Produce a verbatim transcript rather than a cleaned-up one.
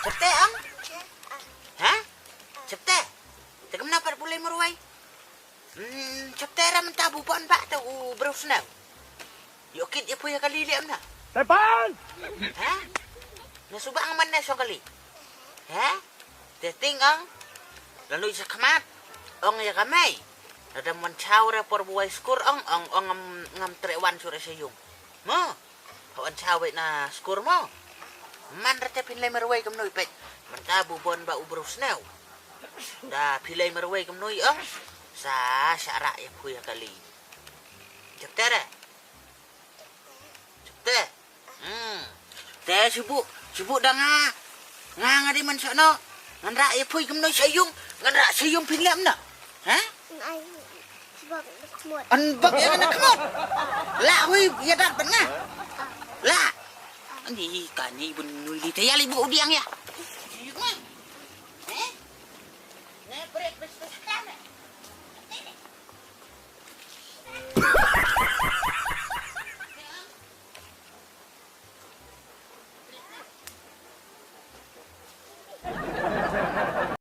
Chepte ang? Ha? Chepte? Te kumno pat pule marwei? Hmm, chepte ra mynta bu bon ba te u bro snew. Yo kit ya puya kali le amna. Tepan! Ha? Na suba ang man na so kali. Ha? Te ting ang. Lalu isa khmat. Ong ya kamai. Nadam wan chaw re por buai skur ong ong ong ngam ngam trewan sure sayung. Mo. Hawan chaw na skur mo. Man rete pin le marwei kamnoi pet. Mynta bu bon ba u bro snew. Da pin le marwei kamnoi ong. Sa sa ra ya puya kali. Chepte re. Te. Hmm. Te sibuk, sibuk da nga. Nga nga di man sano. Ngan ra ya pui kumno sayung, ngan ra sayung pin lem na. Ha? Nai, sebab nak mut. An bak ya nak mut. La hui ya dat ban nga. La. Ani ka ni bun nui li te ya li bu diang ya.